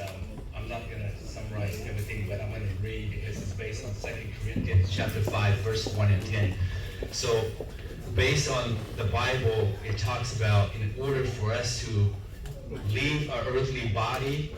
Um, I'm not gonna summarize everything, but I'm gonna read because it's based on Second Corinthians chapter five, verse one and ten. So, based on the Bible, it talks about in order for us to leave our earthly body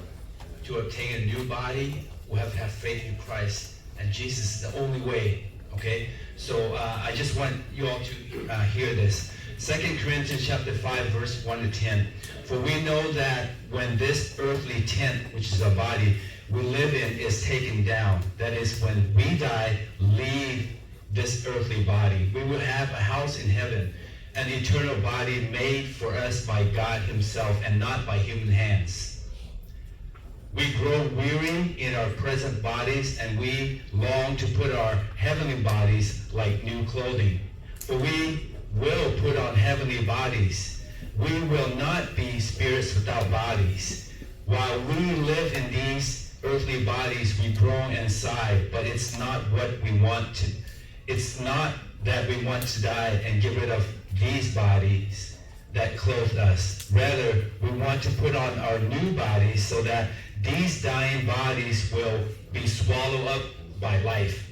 to obtain a new body, we have to have faith in Christ. And Jesus is the only way, okay? So, uh, I just want you all to, uh, hear this. Second Corinthians chapter five, verse one to ten. For we know that when this earthly tent, which is our body, we live in is taken down, that is, when we die, leave this earthly body, we will have a house in heaven, an eternal body made for us by God himself and not by human hands. We grow weary in our present bodies, and we long to put our heavenly bodies like new clothing. For we will put on heavenly bodies. We will not be spirits without bodies. While we live in these earthly bodies, we groan and sigh, but it's not what we want to, it's not that we want to die and get rid of these bodies that clothe us. Rather, we want to put on our new bodies so that these dying bodies will be swallowed up by life.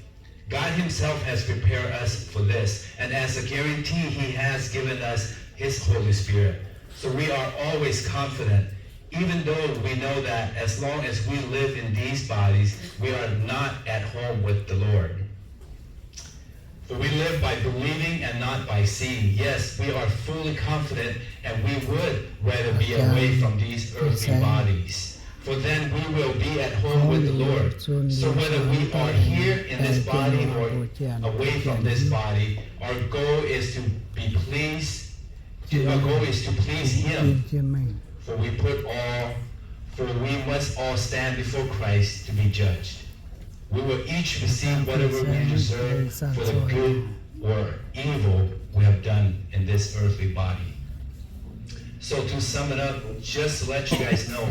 God himself has prepared us for this, and as a guarantee, he has given us his Holy Spirit. So we are always confident, even though we know that as long as we live in these bodies, we are not at home with the Lord. For we live by believing and not by seeing. Yes, we are fully confident, and we would rather be away from these earthly bodies. For then we will be at home with the Lord. So whether we are here in this body or away from this body, our goal is to be pleased. Our goal is to please Him. For we put all, for we must all stand before Christ to be judged. We will each receive whatever we deserve for the good or evil we have done in this earthly body. So to sum it up, just to let you guys know,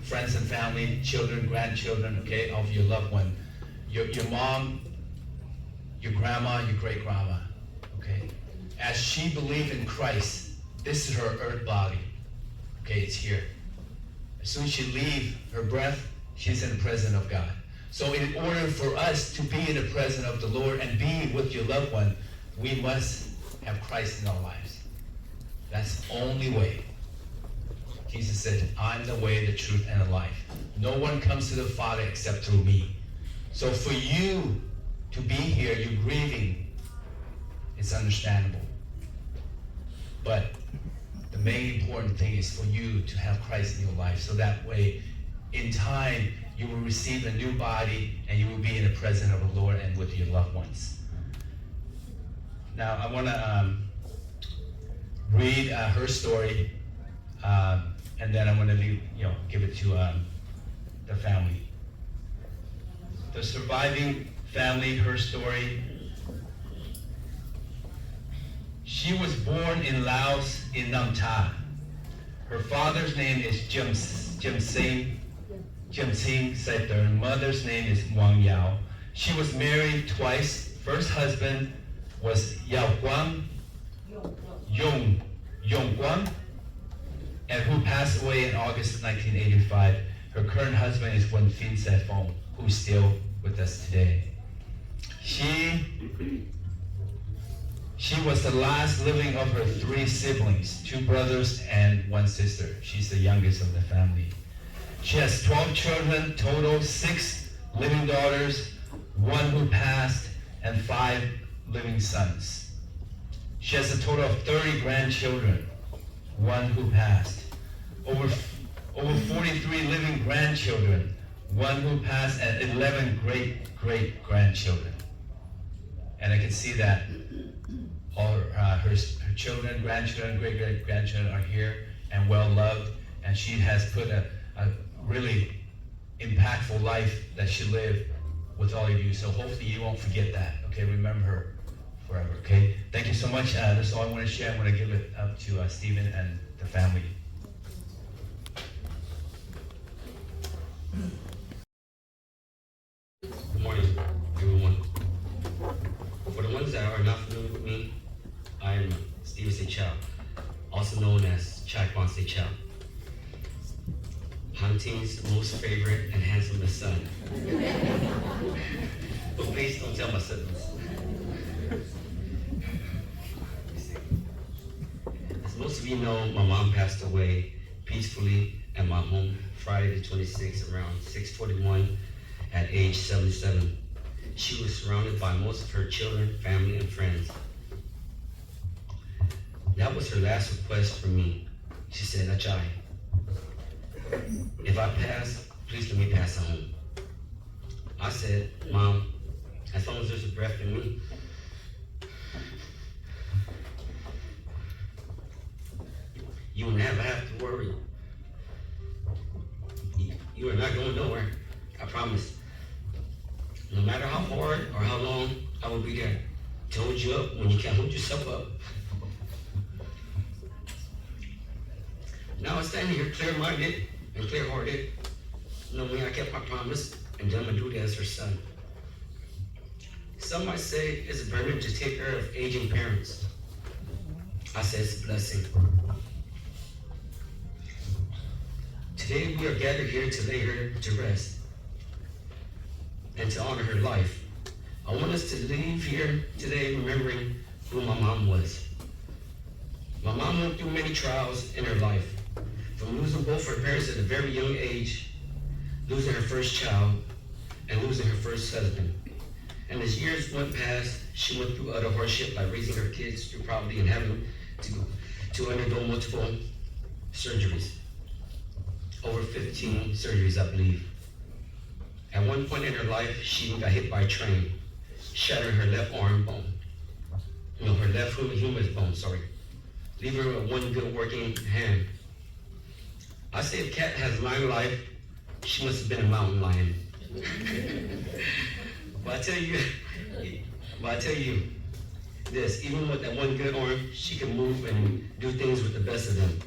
friends and family, children, grandchildren, okay, of your loved one, your, your mom, your grandma, your great grandma, okay, as she believed in Christ, this is her earth body. Okay, it's here. As soon as she leave her breath, she's in the presence of God. So in order for us to be in the presence of the Lord and be with your loved one, we must have Christ in our lives. That's the only way. Jesus said, I'm the way, the truth, and the life. No one comes to the Father except through me. So for you to be here, you're grieving, it's understandable. But the main important thing is for you to have Christ in your life. So that way, in time, you will receive a new body and you will be in the presence of the Lord and with your loved ones. Now, I want to um, read uh, her story, um, and then I'm going to leave, you know, give it to um, the family. The surviving family, her story. She was born in Laos in Nam Ta. Her father's name is Jem, Jem Sing, Jem Sing Saiter. Mother's name is Wang Yao. She was married twice. First husband was Yao Guang, Yong, Yong Guang, and who passed away in August nineteen eighty-five. Her current husband is Wen Fin Sai Fong, who's still with us today. She, she was the last living of her three siblings, two brothers and one sister. She's the youngest of the family. She has twelve children total, six living daughters, one who passed, and five living sons. She has a total of thirty grandchildren, one who passed. Over, over forty-three living grandchildren, one who passed, and eleven great-great-grandchildren. And I can see that all her, uh, her, her children, grandchildren, great-great-grandchildren are here and well loved. And she has put a, a really impactful life that she lived with all of you. So hopefully you won't forget that, okay? Remember her forever, okay? Thank you so much. Uh, that's all I want to share. I'm going to give it up to uh, Stephen and the family. Good morning, everyone. For the ones that are not familiar with me, I'm Stephen Seychelles, also known as Chai Kwan Seychelles. Auntie Tina's most favorite and handsomest son. But please don't tell my siblings. As most of you know, my mom passed away peacefully at my home Friday the twenty-sixth around six forty-one at age seventy-seven. She was surrounded by most of her children, family, and friends. That was her last request for me. She said, "Achai, if I pass, please let me pass home." I said, "Mom, as long as there's a breath in me, you will never have to worry. You are not going nowhere. I promise. No matter how hard or how long, I will be there to hold you up when you can't hold yourself up." Now I'm standing here clear-minded and clear-hearted, knowing I kept my promise and done my duty as her son. Some might say it's a burden to take care of aging parents. I say it's a blessing. Today we are gathered here to lay her to rest and to honor her life. I want us to leave here today remembering who my mom was. My mom went through many trials in her life, from losing both her parents at a very young age, losing her first child, and losing her first husband. And as years went past, she went through other hardship, like raising her kids through poverty and having to, to undergo multiple surgeries. Over fifteen surgeries, I believe. At one point in her life, she even got hit by a train, shattering her left arm bone. No, her left hum-, humerus bone, sorry. Leaving her with one good working hand. I say if Kat has nine life, she must have been a mountain lion. But I tell you, but I tell you this, even with that one good arm, she can move and do things with the best of them.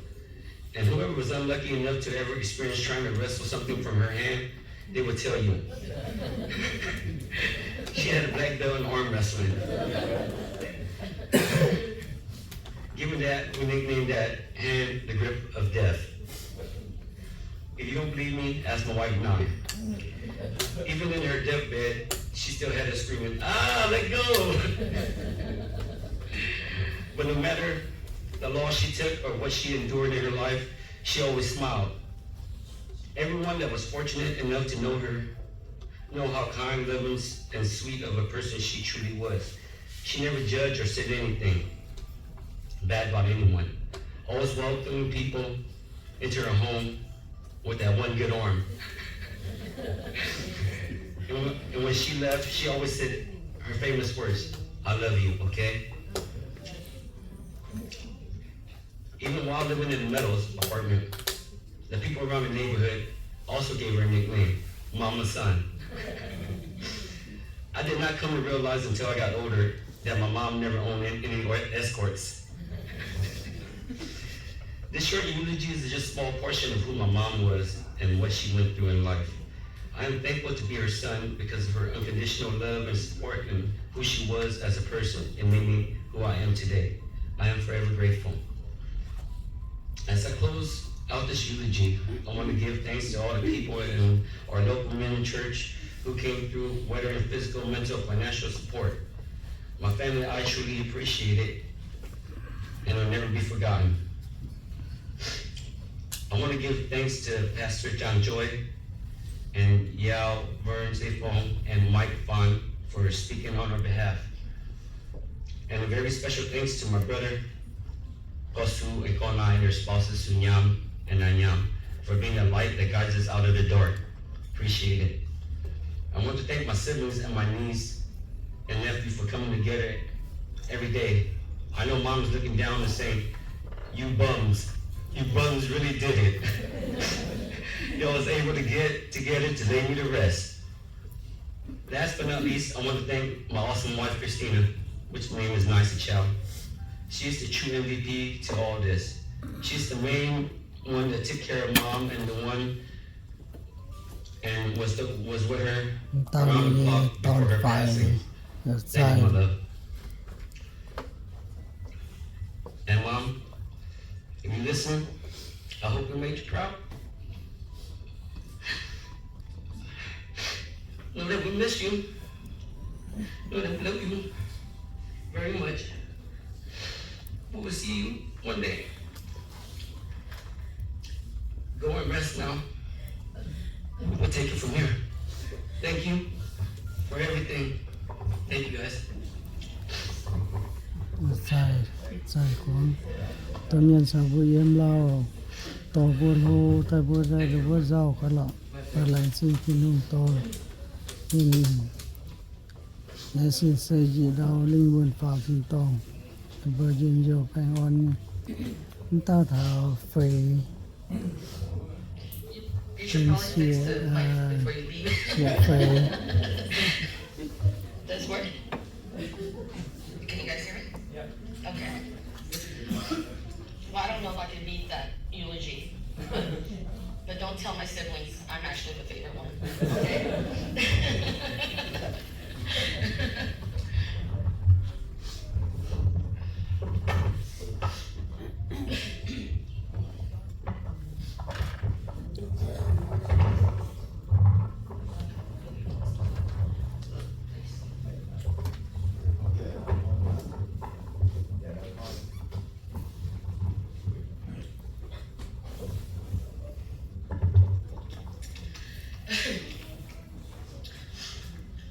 And whoever was unlucky enough to ever experience trying to wrestle something from her hand, they will tell you. She had a black belt in arm wrestling. Given that, we nicknamed that hand the grip of death. If you don't believe me, ask my wife now. Even in her deathbed, she still had us screaming, "Ah, let go!" But no matter the loss she took or what she endured in her life, she always smiled. Everyone that was fortunate enough to know her know how kind, loving, and sweet of a person she truly was. She never judged or said anything bad about anyone. Always welcoming people into her home with that one good arm. And when, and when she left, she always said her famous words, "I love you, okay?" Even while living in the Meadows apartment, the people around the neighborhood also gave her a nickname, Mama San. I did not come to realize until I got older that my mom never owned an-, any or-, escorts. This short eulogy is just a small portion of who my mom was and what she went through in life. I am thankful to be her son because of her unconditional love and support and who she was as a person. It made me who I am today. I am forever grateful. As I close out this eulogy, I want to give thanks to all the people in our local Mennonite church who came through weathering physical, mental, financial support. My family, I truly appreciate it and will never be forgotten. I want to give thanks to Pastor John Joy and Yao Vern Zefong and Mike Fon for speaking on our behalf. And a very special thanks to my brother, Gosu and Gonai, and their spouses, Sunyam and Nanyam, for being a light that guides us out of the dark. Appreciate it. I want to thank my siblings and my niece and nephew for coming together every day. I know mom's looking down and saying, "You bums, you bums really did it." Y'all was able to get together to lay me to rest. Last but not least, I want to thank my awesome wife, Christina, which name is Nice Chow. She's the true M V P to all this. She's the main one that took care of mom and the one and was the, was with her around the clock before her passing. Thank you, my love. And mom, if you listen, I hope we made you proud. Know that we miss you. Know that we love you very much. We will see you one day. Go and rest now. We'll take it from here. Thank you for everything. Thank you, guys. 在，在讲，当年上不言老，到不老，在不在的不老，快了，快来自己弄到，嗯。 Laengz zingh se njiec ndau lingh wuonh faaux tin-dorngh, mbuo njien-youh baengh orn, mv dauh taux feix, jien-siec, siec feix. Does work? Can you guys hear me? Okay. Well, I don't know if I can meet that eulogy, but don't tell my siblings I'm actually the favorite one. Okay?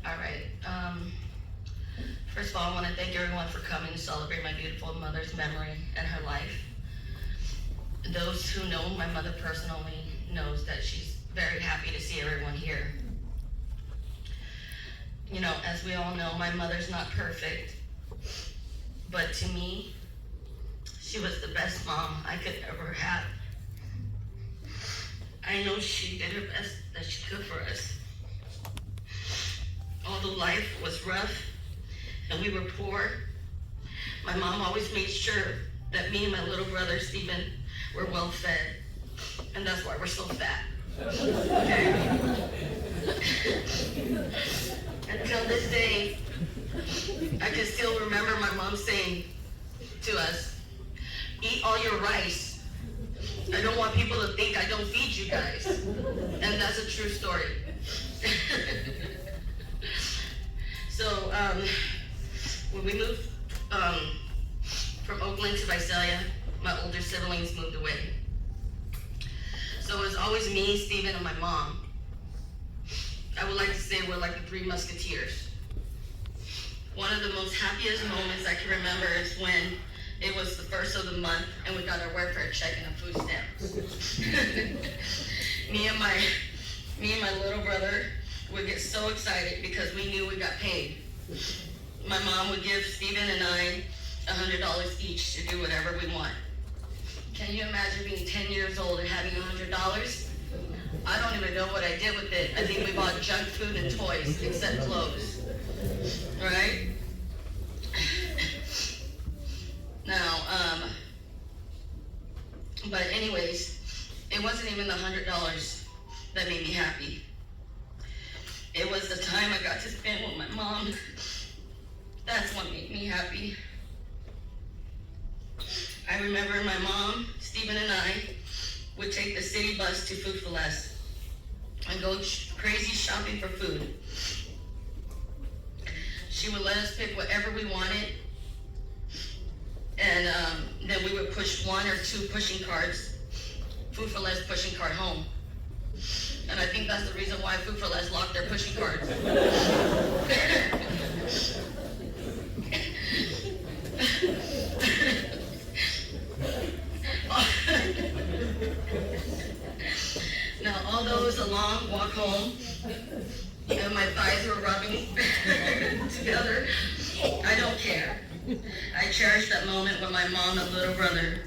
All right. Um, first of all, I want to thank everyone for coming to celebrate my beautiful mother's memory and her life. Those who know my mother personally knows that she's very happy to see everyone here. You know, as we all know, my mother's not perfect, but to me, she was the best mom I could ever have. I know she did her best that she could for us. Although life was rough and we were poor, my mom always made sure that me and my little brother Stephen were well fed. And that's why we're so fat. Okay? Until this day, I can still remember my mom saying to us, "Eat all your rice. I don't want people to think I don't feed you guys." And that's a true story. So, um, when we moved, um, from Oakland to Visalia, my older siblings moved away. So it was always me, Stephen, and my mom. I would like to say we're like the Three Musketeers. One of the most happiest moments I can remember is when it was the first of the month and we got our welfare check and our food stamps. Me and my, me and my little brother would get so excited because we knew we got paid. My mom would give Stephen and I a hundred dollars each to do whatever we want. Can you imagine being ten years old and having a hundred dollars? I don't even know what I did with it. I think we bought junk food and toys, except clothes. Right? Now, um, but anyways, it wasn't even the hundred dollars that made me happy. It was the time I got to spend with my mom. That's what made me happy. I remember my mom, Stephen, and I would take the city bus to Food for Less and go sh- crazy shopping for food. She would let us pick whatever we wanted, and um, then we would push one or two pushing carts, Food for Less pushing cart home. And I think that's the reason why Food for Less locked their pushing carts. Now, all those along walk home, and my thighs were rubbing together. I don't care. I cherish that moment with my mom and little brother.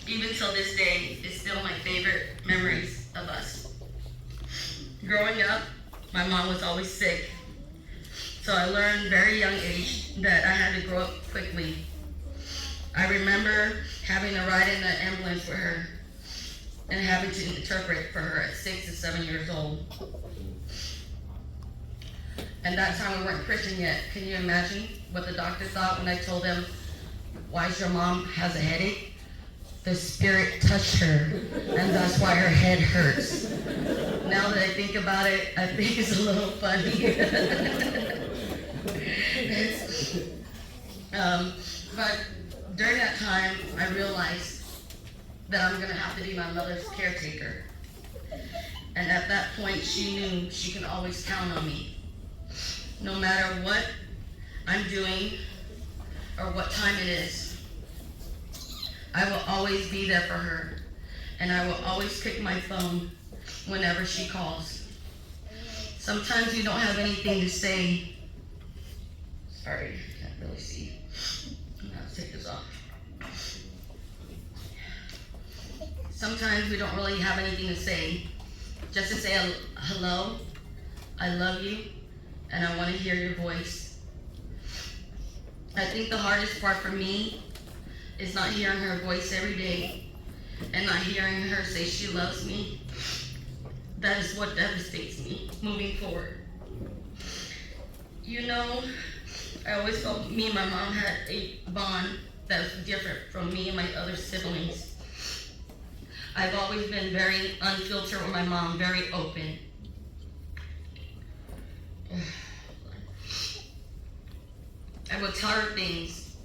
Even till this day, it's still my favorite memories of us. Growing up, my mom was always sick, so I learned very young age that I had to grow up quickly. I remember having to ride in the ambulance with her and having to interpret for her at six and seven years old. And that time we weren't Christian yet. Can you imagine what the doctor thought when I told them, "Why is your mom has a headache?" The spirit touched her, and that's why her head hurts. Now that I think about it, I think it's a little funny. It's, um, but during that time, I realized that I'm gonna have to be my mother's caretaker. And at that point, she knew she can always count on me. No matter what I'm doing or what time it is, I will always be there for her. And I will always pick my phone whenever she calls. Sometimes we don't have anything to say. Sorry, I can't really see. I'm gonna take this off. Sometimes we don't really have anything to say. Just to say a hello, I love you, and I want to hear your voice. I think the hardest part for me is not hearing her voice every day and not hearing her say she loves me. That is what devastates me moving forward. You know, I always felt me and my mom had a bond that was different from me and my other siblings. I've always been very unfiltered with my mom, very open. I would tell her things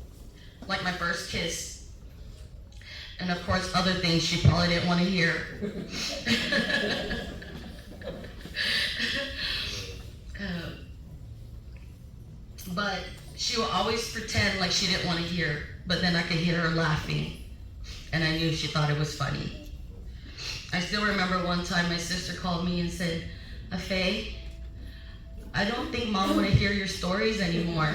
like my first kiss, and of course, other things she probably didn't want to hear. Um, but she would always pretend like she didn't want to hear, but then I could hear her laughing, and I knew she thought it was funny. I still remember one time my sister called me and said, Afei, I don't think Mom want to hear your stories anymore.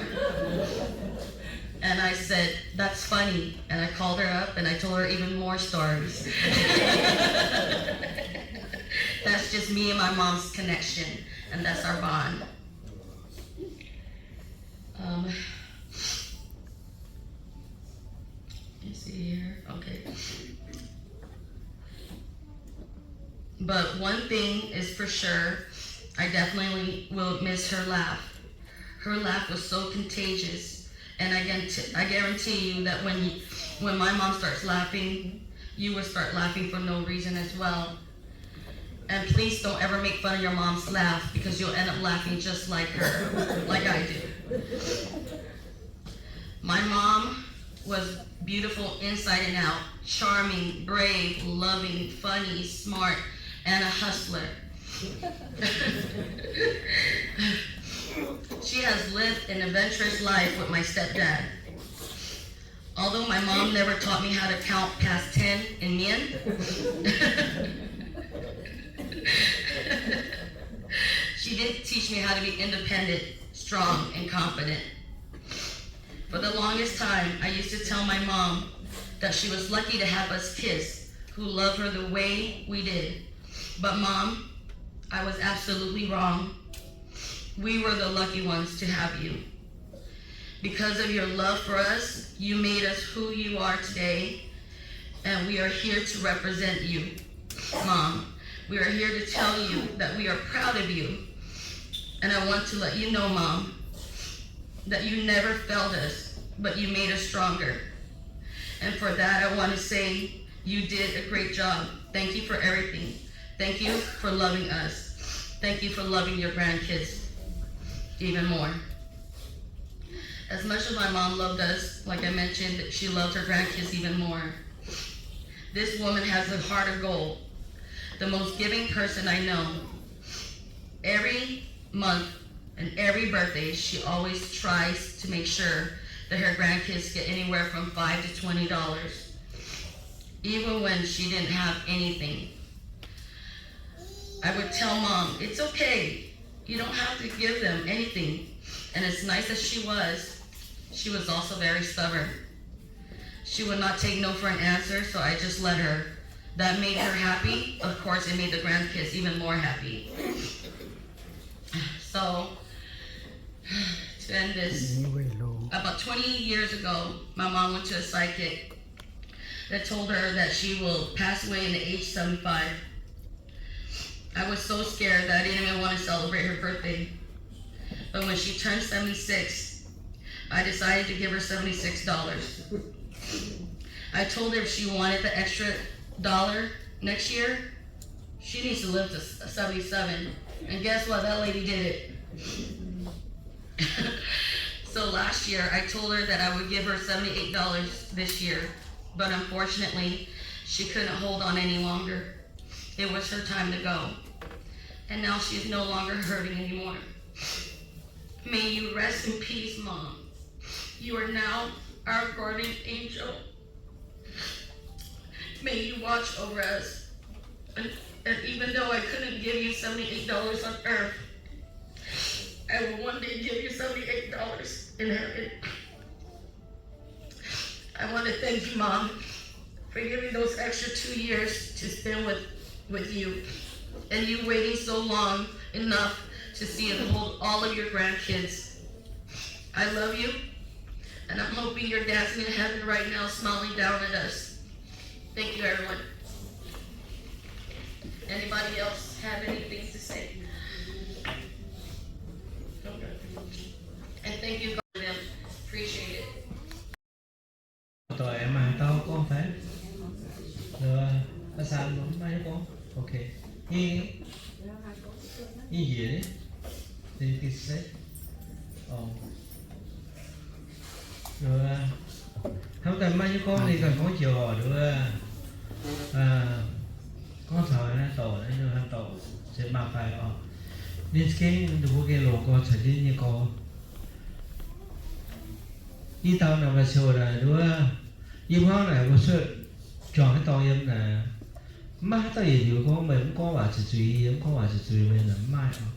And I said, That's funny. And I called her up and I told her even more stories. That's just me and my mom's connection, and that's our bond. Um, let's see here. Okay. But one thing is for sure, I definitely will miss her laugh. Her laugh was so contagious, and I guarantee, I guarantee you that when you, when my mom starts laughing, you will start laughing for no reason as well. And please don't ever make fun of your mom's laugh, because you'll end up laughing just like her, like I do. My mom was beautiful inside and out, charming, brave, loving, funny, smart, and a hustler. She has lived an adventurous life with my stepdad. Although my mom never taught me how to count past ten in Mien, she did teach me how to be independent, strong, and confident. For the longest time, I used to tell my mom that she was lucky to have us kids who loved her the way we did. But Mom, I was absolutely wrong. We were the lucky ones to have you. Because of your love for us, you made us who you are today, and we are here to represent you. Mom, we are here to tell you that we are proud of you. And I want to let you know, Mom, that you never failed us, but you made us stronger. And for that, I want to say you did a great job. Thank you for everything. Thank you for loving us. Thank you for loving your grandkids even more. As much as my mom loved us, like I mentioned, she loved her grandkids even more. This woman has a heart of gold, the most giving person I know. Every month and every birthday, she always tries to make sure that her grandkids get anywhere from five to twenty dollars, even when she didn't have anything. I would tell Mom, "It's okay. You don't have to give them anything." And as nice as she was, she was also very stubborn. She would not take no for an answer, so I just let her. That made her happy. Of course, it made the grandkids even more happy. So, to end this, about twenty years ago, my mom went to a psychic that told her that she will pass away in the age seventy-five. I was so scared that I didn't even want to celebrate her birthday. But when she turned seventy-six, I decided to give her seventy-six dollars. I told her if she wanted the extra dollar next year, She needs to live to seventy-seven. And guess what? That lady did it. So last year, I told her that I would give her seventy-eight dollars this year, but unfortunately, she couldn't hold on any longer. It was her time to go. And now she's no longer hurting anymore. May you rest in peace, Mom. You are now our guardian angel. May you watch over us. And, and even though I couldn't give you seventy-eight dollars on earth, I will one day give you seventy-eight dollars in heaven. I want to thank you, Mom, for giving those extra two years to spend with, with you, and you waiting so long enough to see and hold all of your grandkids. I love you, and I'm hoping you're dancing in heaven right now, smiling down at us. Thank you, everyone. Anybody else have anything to say? And thank you, God, for them. Appreciate it. Doic maaih haaix dauh gorngv fai? Haaix zanc maiv gorngv? Ok. Ih, ih njiec ni. Hnamv daaih maiv hiuv gorngv, ninh ganh gorngv joux oc, nduov. Gorngv taux naaiv dorc, naaiv dorc se maaih fai oc. Ninh za'gengh ninh mbuo gengh longc gorx caux jienv nyei gorx. Ih dauh naaic maaih ziouc naaic nduov, yie hmuangv naaic mbuo cuotv juangc haaix dorngx yiem naaic, mv maaih haaix dauh yietc liuz gorngv meih mv gorngv waac zuqc zuiz, yie mv gorngv waac zuqc zuiz meih naaic mv maaih oc.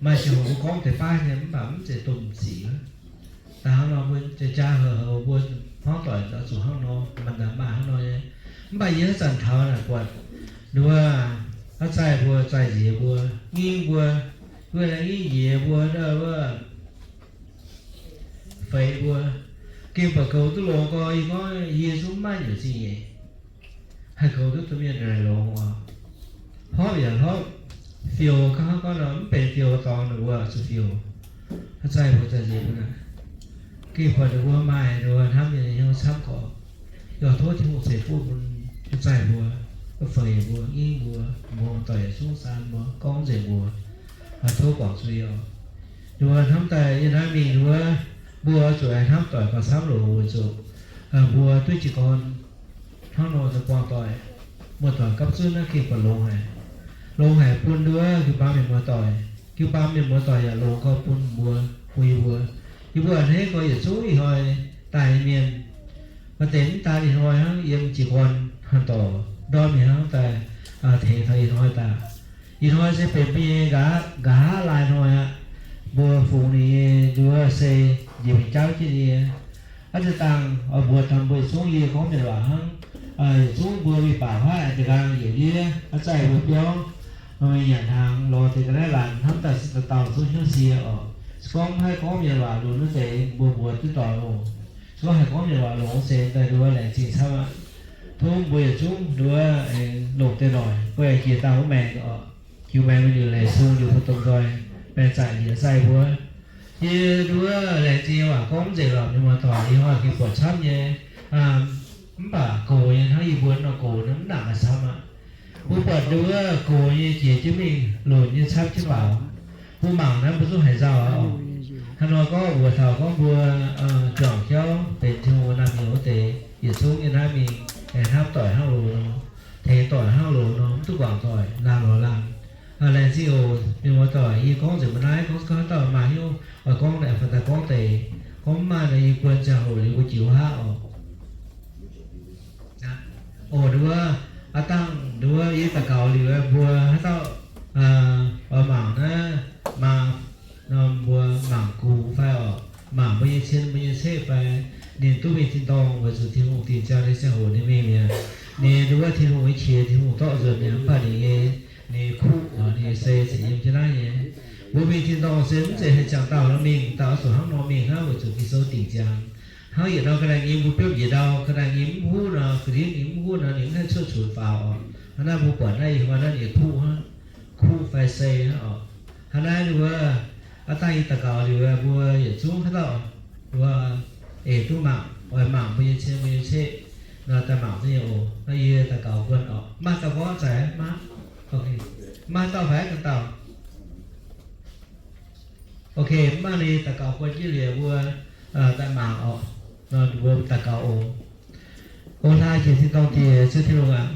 Maaih ziangh hoc mbuo gorngv deix baav nyei mv baac mv zeiz domh ziqc wuov. Da'hnangv nor mbuo jaa-jaa heuc heuc mbuo hmuangv doic oix zuqc hnangv nor, maaih daaih maaih hnangv nor nyei. Mv baac yie haaix zanc taux naaic buatc nduov, haaix zaih mbuo, zaih nziex mbuo, ngingv mbuo, wuov ngingv nziex mbuo, wuov feix mbuo, gengh buatc goux duqv longx gorx, yie gorngv yie zungv maiv nyungc zingh nyeic. Haih goux duqv domh mienh longx oc. Hlopv yaac hlopv, fiou hnangv gorngv nor mv benx fiou dorngx ninh mbuo zuqc fiou. Haaix zaih mbuo zaih nziex mbuo naaic, gengh buatc ninh mbuo maaih ninh mbuo hnamv nyei hnyouv camv gorx. Yaac tov Tin-Hungh ceix fuqv bun haaix zaih mbuo, feix mbuo, ngingv mbuo, muoz-doic yietc zungv saan mbuo, gorngv nzengc mbuo. Tov guangc zuiz oc. Ninh mbuo hnamv daaih yie hnamv mingh ninh mbuo, mbuo zuqc aengx hnamv doic gauh camv longx weic zuqc mbuo duqv jiez gorn hnangv nor daaih buangh doic, muoz-doic gapv zunv naaiv gengh buatc longx haic. Longx haic bun nduov jiu-baang mienh muoz-doic, jiu-baang mienh muoz-doic yaac longx gorx bun mbuo, bun yie mbuo. Yie mbuo a'hneiv gorx yietc zungv ih hnoi daaih nyei mienh, maaih deix mv daan ih hnoi hnangv yiem jiez gorn haaix dorc ndorm mingh hnangv daaih tengx taux ih hnoi daaih. Ih hnoi se benx mbuo nyei nqa'haav, nqa'haav laai hnoi aqv. Mbuo fungx ninh nyei nduov se njiec mingh jauv jienv nyei. Aav deix dangh oix mbuox taux mbuo yietc zungv, yie gorngv mienh waac hnangv, yietc zungv mbuo mingh baac huaav aengx deix nqaang yietc ndiev, aav zaih mbuo biauv nyanc hnaangx lorz deix ga'naaiv laanh hnamv daaih se dauh dauh zungv hnyouv sie oc. Se gorngv maiv haih gorngv mienh waac lunx wuov deix mbuo mbuox duqv doic oc. Se gorngv haih gorngv mienh waac longx se daaih nduov laengz zingh camv aqv. Tov mbuo yietc zungv nduov aengx longc deix noic, mbuo aengx jiex daaih wuov maengx oc. Jiu maengx mingh liuz leiz sung liuz mbuo domh nzoih, maengx zaaic njiec zaih mbuo. Yie nduov laengz zingh nyei waac gorngv mv nzengc lorqc, mienh muoz-doic, ih hnoi gengh buatc camv nyei. Mv baac gox nyei hnangv yie mbuo nor gox nor mv nangc haaix camv aqv. Mbuo buatc nduov gox nyei jiex jienv mingh, lunc nyei camv jienv faaux. Mbuo mangc naaiv mbuo zungv haiz nzauh aqv oc. Hnangv nor gorngv mbuox taux gorngv mbuo juangc jauv benx Tin-Hungh naamh nyouz wuov deix, yietc zungv yiem naaiv mingh aengx hnamv doic hnangv loz nor, tengx doic hnangv loz nor, mv duqv guangc doic, laanh lorz laanh. Laengz zingh oc, mienh muoz-doic, yie gorngv nzengc mbuo naaiv, gorngv haaix dauh maaih hnyouv oix gorngv naaic, faaux daaih gorngv deix. Gorngv mv maaih nor, yie buonc ziangh hoc liuz mbuo jiux haav oc. Oc, nduov, aav dangh nduov yie daux gaux liuz, mbuo haaix dauh oix mangc naaiv maa norm mbuo mangc gux fai oc, mangc mbuo nyei cien mbuo nyei ceqv fai, ninh duqv mingh tin-dorngh weic zuqc Tin-Hungh dingc ziangx ninh ziangh hoc ninh mingh mi'aqv. Ninh nduov Tin-Hungh nyei qiex, Tin-Hungh dorh nzuonx mi'aqv, mv baac ninh nyei, ninh nyei kuv, ninh nyei sei ziouc yiem jienv naaiv nyei. Mbuo mingh tin-dorngh se mv zeiz haaix jangx dauh nor mingh, dauh oix zuqc hnangv nor mingh hnangv, weic zuqc Ging-Sou dingc ziangx. Hnangv yietc norm ga'naaiv nyim mbuo biopv njiec ndau, ga'naaiv nyim mv huv nor, ga'ndiev nyim mv huv nor, ninh mv haih cuotv cunx faaux oc. Hnangv naaiv mbuo buatc naaiv ih hnoi naaiv ninh nyei kuv hnangv, kuv fai sei hnangv oc. Hnangv naaiv ninh mbuo aav dangh yie daux gaux liuz, mbuo yietc zungv haaix dauh mbuo eix duqv mangc, oix mangc mbuo nyei cien mbuo nyei ceqv nor, daaih mangc duqv nyei oc. Naaiv yie daux gaux buonc oc. Maaih dauh gorngv zaic maiv? Ok, mv maaih dauh fai ganh dauh? Ok, mv maaih ninh daux gaux guon jienv liuz mbuo daaih mangc oc. Mbuo daux gaux oc. O hlaax jiex tin-dorngh Diex, Ziouv Tin-Hungh aac,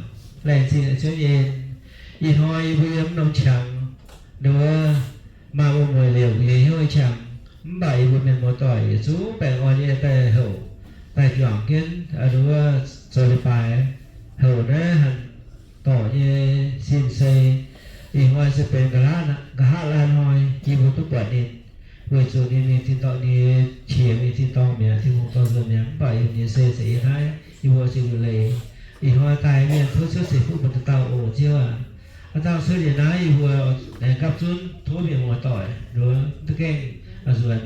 laengz zingh Ziouv nyei en. Ih hnoi yie mbuo yiem mv norm qangx, nduov maaih wuom-mueic liouc nyei hnyouv nyei qangx, mv baac yie mbuo mienh muoz-doic yietc zungv baengh orn nyei daaih houc, daaih juangc jienv nduov zoux leiz-baaix, houc naaiv hanc dorc nyei sin-sei. Ih hnoi se benx nqa'haav laanh hnoi, yie mbuo duqv buatc ninh, weic zuqc ninh mingh tin-dorngh, ninh qiex mingh tin-dorngh mi'aqv, Tin-Hungh dorh nzuonx mi'aqv. Mv baac yie mbuo nyei se zeiz yiem naaiv, yie mbuo se liuc leiz. Ih hnoi daaih mienh tov Ziouv ceix fuqv bun dauh dauh oc Ziouv aac. Aav dangh cuotv liuz naaiv yie mbuo aengx gapv zunv tov mienh muoz-doic nduov duqv gaengh nzuonx.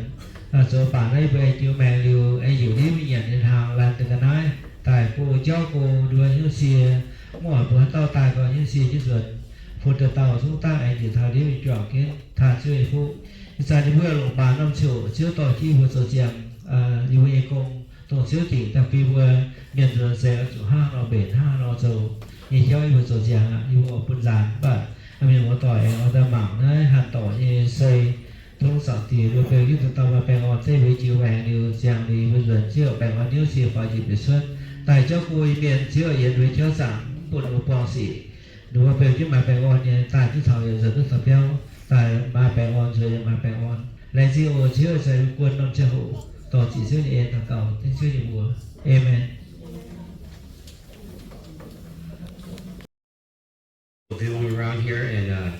Zoux baac naaiv yie mbuo aengx jiu maengx liuz, aengx njiec ndiev mingh nyanc nyei hnaangx, laanh deix ga'naaiv daaih go jauv go nduov hnyouv sie. Mv oix mbuo haaix dauh daaih gau hnyouv sie jienv nzuonx, bun dauh dauh zungv dangh aengx njiec taux ndiev mingh juangc jienv taaih Ziouv nyei fuqv. Ih zanc ninh mbuo longc baac norm ziouc Ziouv dorh jienv yie mbuo zoux ziangx yie mbuo nyei gong, dongh Ziouv dingc daaih bun yie mbuo mienh nzuonx se oix zuqc hnangv nor mbenc, hnangv nor zoux nyei jauv yie mbuo zoux ziangx aqv. Yie mbuo oix bun nzaanx, mv baac mienh muoz-doic aengx oix daaih mangc naaiv hanc dorc nyei sei. Tov Zaangc Diex mbuo beu jienv dauh dauh maaih baengh orn, zeiv mbuo jiu maengx liuz ziangx liuz mbuo nzuonx Ziouv baengh orn hnyouv sie faaux njiec biec cuotv. Daaih jauv go nyei mienh Ziouv yienx mbuo jauv zaangc, mv bun ninh mbuo buangh sic. Ninh mbuo beu jienv maaih baengh orn nyei daaih duqv taux yietc nzuonx duqv taux biauv, daaih maaih baengh orn nzuonx yaac maaih baengh orn. Laengz zingh oc Ziouv, zai mbuo guon norm ziangh hoc dorh ziqc Ziouv nyei en daux gaux tengx Ziouv nyei mbuox. Amen. We'll be around here and uh,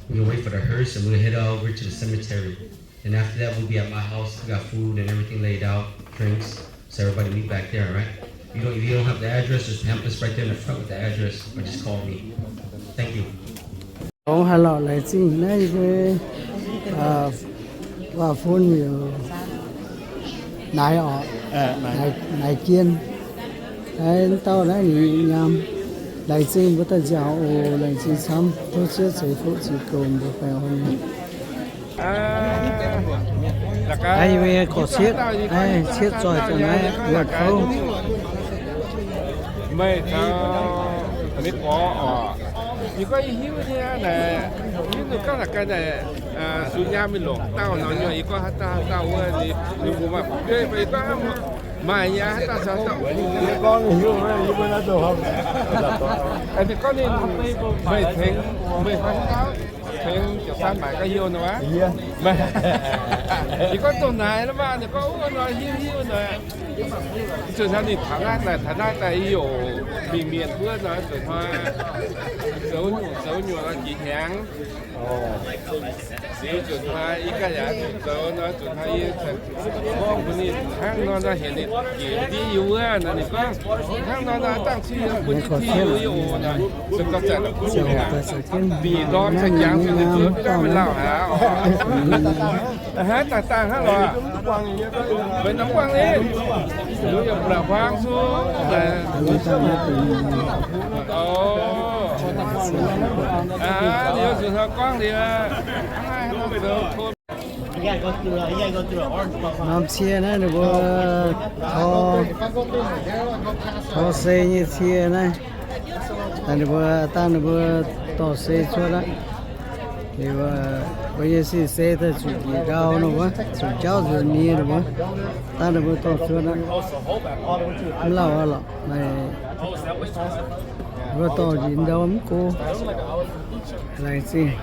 we're gonna wait for the hearse and we'll head over to the cemetery. And after that, we'll be at my house. We got food and everything laid out, drinks. So everybody meet back there, all right? You don't, if you don't have the address, there's pamphlets right there in the front with the address, or just call me. Thank you. Ong haaix lorqc laengz zingh naaiv yie mbuo waac-fun liuz naaiv oc, naaiv jien. Naaiv dauh naaiv ninh nyaam. Laengz zingh mbuo daaih nziaauc oc, laengz zingh camv. Tov Ziouv ceix fuqv ziux goux mbuo baengh orn. Naaiv yie mbuo nyei gorqv-cietv, cietv zoih daaih naaiv wuonh kouv. Meih caux meih gorx oc. Yie gorngv yie hiuv nyei naaic, hiuv duqv gorngv la'ganh naaic, zuqc nyaam mingh longc dauh nor nyei, yie gorngv haaix dauh haaix dauh wuov, ninh mbuo maaih fu'jueiv, yie gorngv maaih nyei haaix dauh caux dauh. Ninh gorngv ninh, meih tengx, meih tengx ziepc sanv maaic ga'hio nor aqv. Ninh gorngv dongh naaic nor maah, ninh gorngv wuov nor hiuv hiuv nor. Zuqc hnangv ninh taux naaiv daaih, taux naaiv daaih yie oc, mingh mietc wuov nor, zuqc hnoi zoux nyungc zoux nyungc nor jiex hnyangx. Liuz zuqc hnoi yie ganh yaac zuqc zoux nor, zuqc hnoi yie gorngv bun ninh hnangv nor nor, heuc ninh jiex ndiev yie wuov nor, ninh gorngv hnangv nor nor, dangh cui bun yie ti yie oc nor, se gorngv zanc bieqc ndorm caux jangx zuqc ninh zuqc gaav meih lauh haic. Hnangv daaih dangh hnangv lorqc. Meih nor buangh ninh, ninh yaac mv la'huaang zuqc. O, ninh yaac zuqc hnoi gorngv liuz. Norm cie naaiv ninh mbuo tor, tor sei nyei cie naaiv. Ninh mbuo dangh ninh mbuo dorh sei cuotv aqv. Liuz mbuo nyei sin-sei daaih zuqc njiec ndau nor wuov, zuqc jauv nzuonx nie nor wuov, dangh ninh mbuo dorh cuotv aqv. Mv lauh aqv lorqc, maaih mbuo dorh njiec ndau mv go. Laengz zingh.